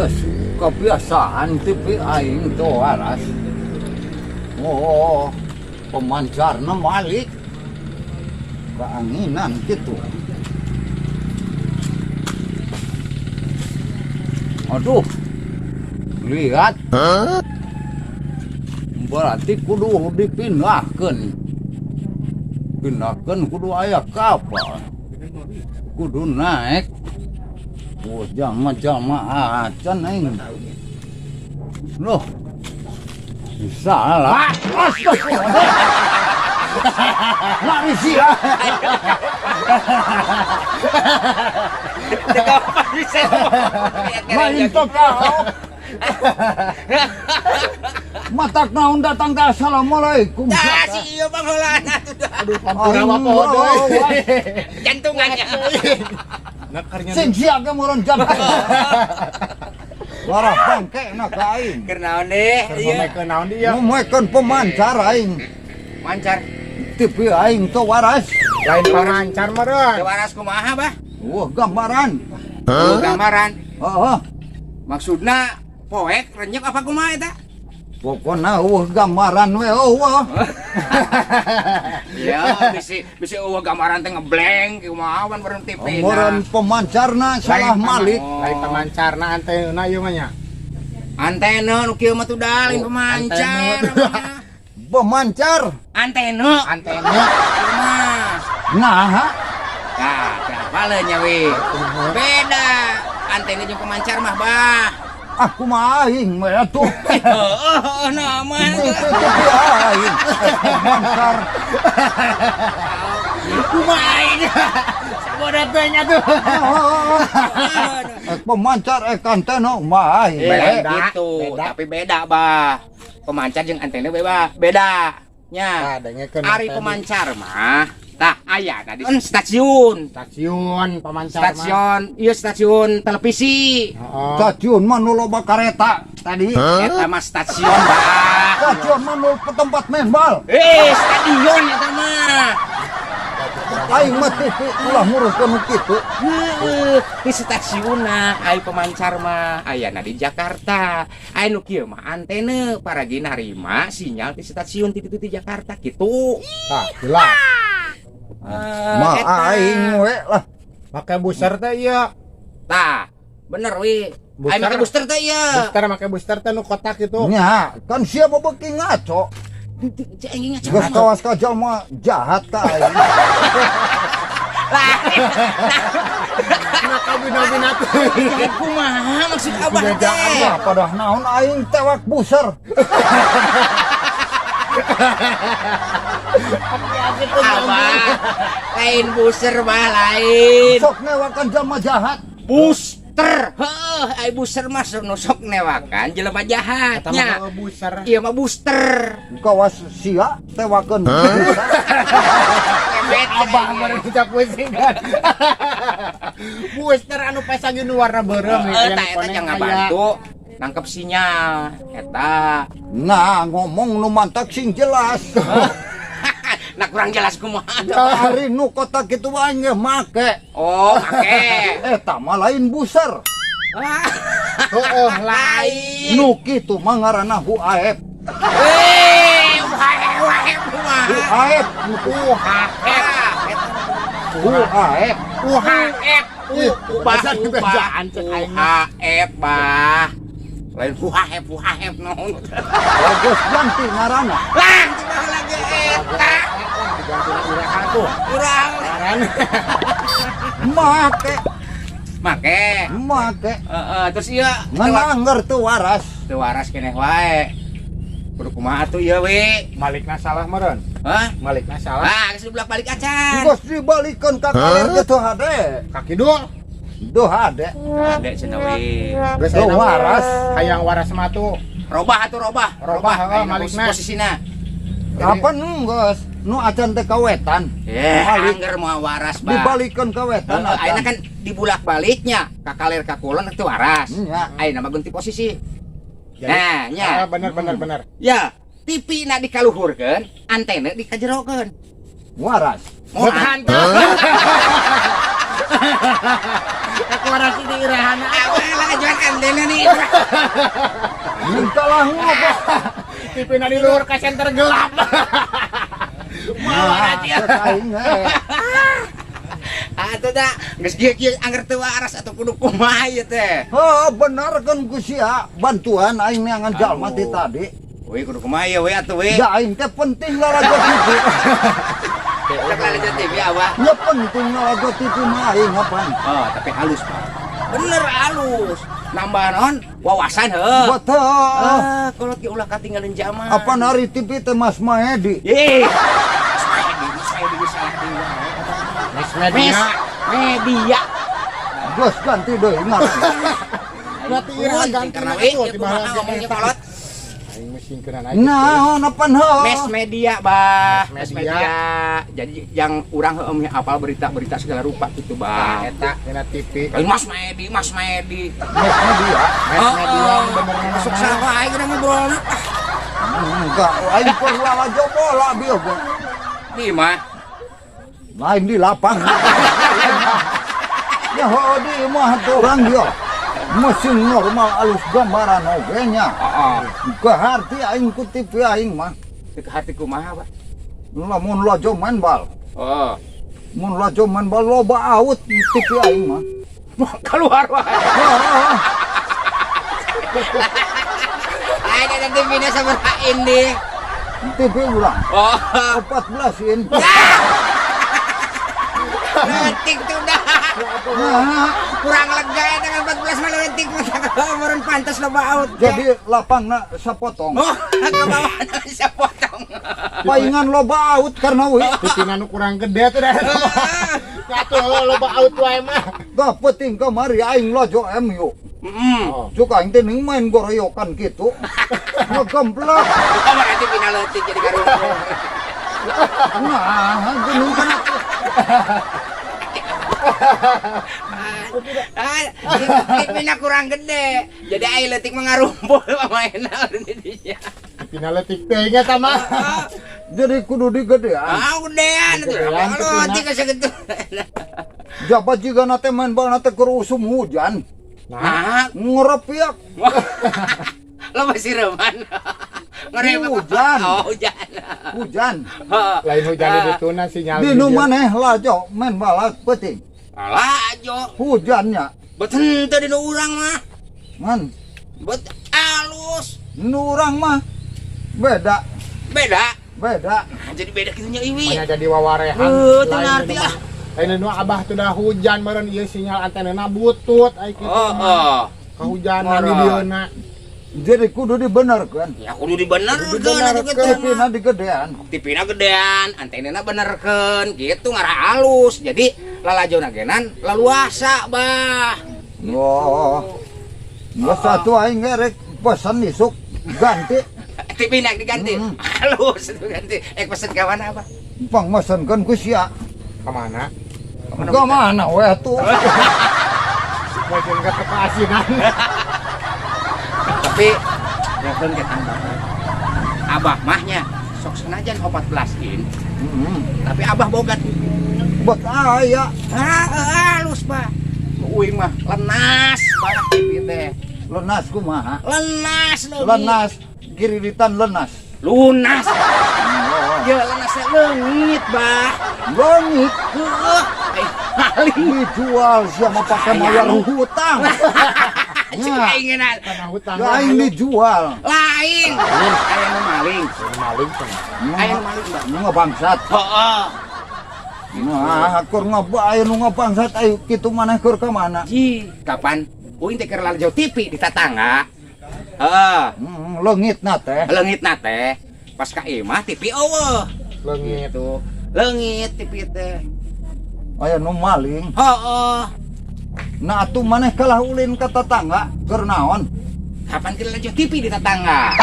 Geus kebiasaan TV aing teu waras. Oh, pemancarna malik. Keanginan gitu. Aduh. Lihat. Berarti kudu dipindahkeun. Pindahkeun kudu aya kapal. Kudu naik. Oh, jama-jama acan aing. Loh. Salah. Astagfirullah. Lari sia. Lain tokao. Matak naon datang ka, assalamualaikum. Dah si iya bang heula atuh dah. Aduh, pampura mah poho deui. Jantungannya. Sing sia ge meureun jantung. Warah bangke na ka aing. Keur naon deh? Keur momekeun naon dia? Momekeun pemancar aing. Mancar. TV aing teu waras. Lain pamancar meureun. Teu waras kumaha, Bah? Wah, gambaran. Oh, gambaran. Heeh. Maksudna poek renyek apa kumaha eta? Pokona eueuh gambaran we eueuh. Ya, bisi bisi eueuh gambaran teh ngeblank kumaha wan bareng TV. Meureun pemancarna salah malik. Lain pamancarna, antena ieu mah nya. Antena nu kieu mah tuh dah lain pemancar. Pemancar. Antena. Antena. Mah. Nah, Nah, kenapa nya we? Beda. Antena jeung pemancar mah, Bah. Aku mah aing we atuh. Heeh, nah mah. TV aing. Pemancar. Kumaha aing? Sabodat teh nya tuh. Pemancar antena mah aing. Eh, Beda, gitu. Beda. Tapi beda, Bah. Pemancar jeung antena beda. Beda. Nya. Nah, dengekeun Ari tadi. Pemancar mah tah aya di stasiun. Stasiun pemancar mah. Stasiun, iya, stasiun televisi. Heeh. Stasiun mah nu loba kareta tadi. Eta mah stasiun, Bah. Stasiun mah nu tempat main bal. Eh, stadion eta mah. Aing mah TV ulah nguruskeun nu kitu. Heuh, di stasiunna ai pemancar mah ayana di Jakarta. Ai nu kieu mah antena paragi narima sinyal di stasiun ti di Jakarta gitu. Tah, jelas. Eh, Mah eta. Aing we lah. Make booster teh ieu. Tah, bener wi. Ai Booster. make booster teh ieu. Booster, make booster teh nu kotak gitu. Nya, kan sia mah beuki ngaco. Cek aing ngaco. Geus kawas ka jalma jahat ka aing. Lah, Maka bina-bina tuh. jahat kumaha maksud Abah teh? Lah, pada naon aing tewak buser. Abah, lain booster mah lain. Sok newakan jalma jahat. Booster. Heuh, ai booster mah sok nu sok newakan jelema jahat Eta nya. mah booster. Ieu mah booster. Kawas sia tewakeun buser. Kemet. Abah baru kita pusing kan. Booster anu pasang nu warna beureum nih. Heeh, tah eta jangan bantu nangkep sinyal eta. Nah, ngomong nu mantak sing jelas. Nah, kurang jelas kumaha? Ari nu kotak kitu aing ge make. Oh, make. Eta mah lain buser. Ah, Heeh, lain. lain. Nu kitu mah ngaranna huaep. Eh, wae wae kumaha? Huaep, UHF. huaep. UHF. Ih, Ubah, masa ubah. dibejaan cek aing mah. UHF, Bah. Lain UHF, UHF naon. Bagus ganti ngaranna. Lah, tiba lagi eta. Diganti iraha tuh. Kurang. Ngaran. Make, Make. make. Heeh, terus ieu Ngan angger teu waras. Teu waras keneh wae. Kudu kumaha tuh ieu we? Malikna salah meureun. Hah? Malikna salah. Ah, geus dibulak-balik acan. Geus dibalikeun ka kaler ge teu hade. Ka kidul. Teu hade. Hade cenah we. Geus Teu ayeuna mah waras. Hayang waras mah tuh. Robah atuh, robah. Robah, heeh, Ayeuna malikna. posisina. Kapan geus nu acan teh ka wetan? Eh, Balik. angger moal waras, Bah. Dibalikeun ka wetan Heeh, ayeuna acan. kan dibulak-baliknya ka kaler ka kulon teu waras. Nya. Ayeuna mah ganti posisi. Jadi, Nah, nya. ah, bener bener bener. Ya, TV na dikaluhurkeun, antena dikajerokeun. Waras. Moal. Hantu. Aku waras di irahana. Apa lah jual antena nih? Minta lah ngobrol. TV na di luhur ka center gelap. Nah, cek aing eh. Atuh da, geus kieu-kieu angger teu waras atuh kudu kumaha ieu teh. Oh, bener kan ku sia bantuan aing neangan jalma ti tadi. Wih, kudu kumaha ieu we atuh we. Ya aing teh penting lalajo TV. Cek lalajo TV abah. Ya penting lalajo TV mah aing apaan. Oh, tapi halus, Pak. Bener halus. Nambah non wawasan heuh. Betul. Ah, kalau ki ulah katinggalan zaman. Apa nari TV teh Mas Maedi? Ih. Mas Maedi, Mas Maedi geus salah deui wae. Mes Mes media. media. Geus ganti deui ngaran. Berarti ira ganti karena na we atuh, ieu ti kumaha baheula ngomongnya eta. kolot. Aing musingkeun aja. Naon apan heuh? Mes media, Bah. Mes Mes media. media. Jadi yang urang heueuh apal berita-berita segala rupa gitu, Nah, Bah. eta dina TV. Lain Mas Maedi, Mas Maedi. Mes media. Mes media nu bener. Masuk salah aing udah ngobrolna. Ah, Enggak, aing keur lalajo bola bieu. di mah. Lain di lapang. Ya heuh di imah tuh urang dia. Mesin normal alus gambaran oge nya. Heeh. Keharti aing ku TV aing mah. Teu hati kumaha, Pak? Lamun lajo main bal. Oh. Mun lajo main bal loba out TV aing mah. Keluar wae. Wah, Aing ada TV-nya sabaraha ini. TV urang Oh, 14 in. leutik tuh dah. Nah, Kurang lega ya dengan 14 mah leutik mah meureun pantas loba out. jadi lapangna sapotong. Oh, ke bawah bisa potong. Paingan loba out karena we. TV nu kurang gede tuh dah. Atuh loba out wae mah. Dah penting kamari aing lajo MU. Heeh. Oh. Cuk aing teh ning main goroyokan gitu. Ngegemplak. Oh, berarti pina leutik jadi karumpul. Nah, geuning kan Ah, TV-na kurang gede. Jadi aing leutik mah ngarumpul pamainna di dinya. TV na leutik teh ingat mah. Jadi kudu digedean. Ah, gedean tuh. Gedean, Leutik asa gitu. Jabat juga nate main bal nate keur usum hujan. Nah, Nah, Ngerepiak. lo masih reman. Ngerepek. Hujan. Oh, hujan. Hujan. Lain hujan di dituna sinyal. Di nu maneh lajo main bal penting. Alah, jo. Hujannya. Bet henteu di nu urang mah. Ngan Bet alus. nu urang mah beda, Beda. Beda. Nah, jadi beda kitu nya iwi. Banyak jadi wawarehan. Heuh, teu Lain ngarti nu ah. Lain nu abah tuh dah hujan meureun ieu sinyal antenna butut ai kitu Oh, mah. oh. Kahujanan di Meureun. dieuna. Jadi kudu dibenerkeun. Ya kudu dibenerkeun Kudu atuh kitu TV mah. na digedean. TV-na gedean, antenna benerkeun, gitu ngarah halus. Jadi lalajona genan laluasa, Bah. Oh. Geus satu aing ge rek pesen isuk ganti. TV na diganti. Hmm. Halus itu ganti. Eh, pesen ka mana, Bah? Pang mesenkeun ku sia. Ka mana? Ka mana we atuh? Mungkin ke toko asinan. Tapi ya kan ke tambah. Abah mahnya sok senajan 14 in, tapi abah boga Bet aya. Ah, halus, Bah. Uing mah lenas banget TV teh. Lenas kumaha? Lenas leuwih. Lenas, girilitan lenas. Lunas. Oh. Ya lenas teh leungit, Bah. Leungit Heeh. Eh, maling. Dijual sia mah pake mayar hutang. Cek Ya. aing ngeunah. Karena hutang. Ya aing dijual. Lain. Aya nu maling. Maling cenah. Aya nu maling, Bah. Nu ngabangsat. Heeh. Nah, keur ngaba aya nu ngabangsat ayo kitu maneh keur ka mana? Ji, kapan uing teh keur lalajo TV di tatangga. Heeh. Leungitna teh. Leungitna teh pas ka imah TV eueuh. Leungit. Gitu. Leungit TV teh. Aya nu maling. Heeh. Nah atuh maneh kalah ulin ka tatangga keur naon? Kapan keur lalajo TV di tatangga?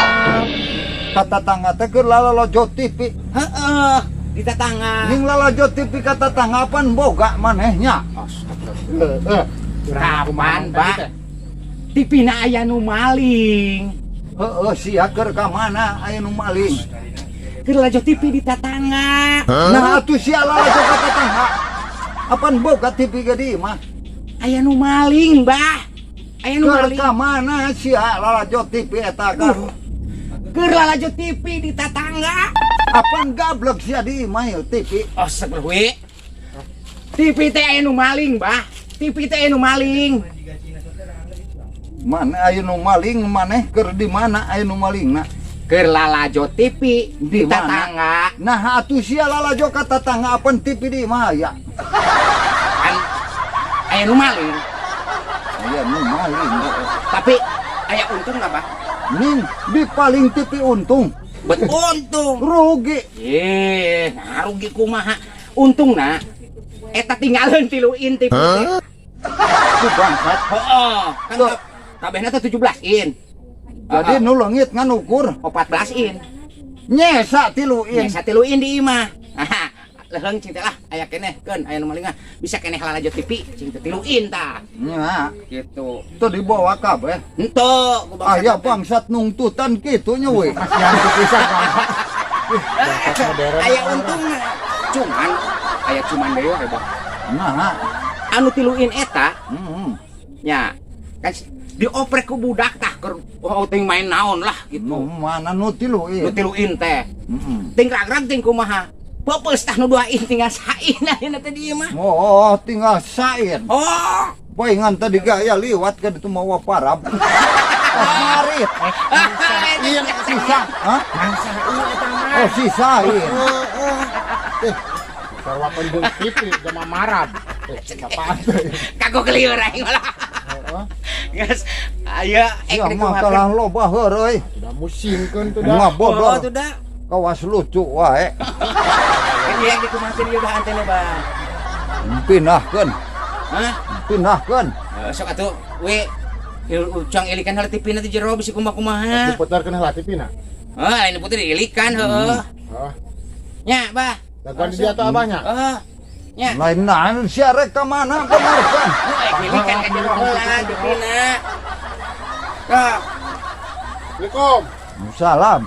Ka tatangga teh keur lalajo TV. Heeh, di tetangga. Ning lalajo TV ka tetangga pan boga manehnya. Astagfirullah. Heeh. Kapan, Pak? TV na aya nu maling. Heeh, sia keur ka mana aya nu maling? Keur lalajo TV di tetangga. Nah atuh sia lalajo ka tetangga. Apan boga TV ge di imah? Aya nu maling, Bah. Aya nu Keur maling. ka mana sia lalajo TV eta kan? Keur lalajo TV di tatangga. Apaan gablek sia di imah ieu TV? Astagfirullah we. TV teh aya nu maling, Bah. TV teh aya nu maling. Mana aya nu maling maneh keur di mana aya nu malingna? Keur lalajo TV di Di mana? tatangga. Nah, atuh sia lalajo ka tatangga apan TV di imah aya? Kan aya nu maling. Aya nu maling. Tapi aya untung nggak, Bah? Ning di paling TV untung. Bet untung. Rugi. Eh, nah rugi kumaha? Untung na eta tinggalin 3 in TV teh. Ku bangsat. Heeh, kan Tuh. kabehna teh 17 in. Jadi nu leungit ngan ukur 14 in. Nyesa 3 in. Nyesa 3 in di imah. Nah, leuheung cing teh lah aya keneh keun aya nu maling mah bisa keneh lalajo TV cing teh 3 in tah. Nya, Gitu. teu dibawa kabeh. Henteu, ku bangsat Aya teh. Bangsat nungtutan kitu nya we. Kasihan tuh pisan. Ih, bangsat modern. Aya untungna. Cuman aya cuman deui we, Bang. Nah, Anu 3 in eta nya kan dioprek ku budak tah keur oh ting main naon lah gitu. Nu mana nu 3 in? Nu 3 in teh. Ting rag-rag ting kumaha. Peupeus tah nu 2 in tinggal sain ayeuna teh di ieu mah. Oh, tinggal sain. Oh, Palingan tadi gaya liwat ke ditu mawa parab. Marit. iya Sisa, hah? Mangsa ieu eta mah. Oh, sisain. Eh, sarwakeun jeung TV sama marab. Eh, apaan teh? Kagok lieur aing malah. Heeh. Geus aya Ya mah kalah loba heureuy. Sudah musim kan tuh dah. Oh, Ngabodor. tuh dah. Kawas lucu wae. Iya dikumahakeun ieu dah antena, Bang? Pindahkeun, Hah? Pindahkeun. Eh, sok atuh we ucang ilikan heula TV na di jero bisi kumaha-kumaha. Diputarkeun heula TV na. Heuh, lain diputer diilikan heuh. Heeh. Nya, Bah. Dagoan di dia tuh abahnya. Heeh. Nya. Lain naon sia rek ka mana bener kan? Heuh, ilikan ka jero heula TV na. Tah. Assalamualaikum. Salam.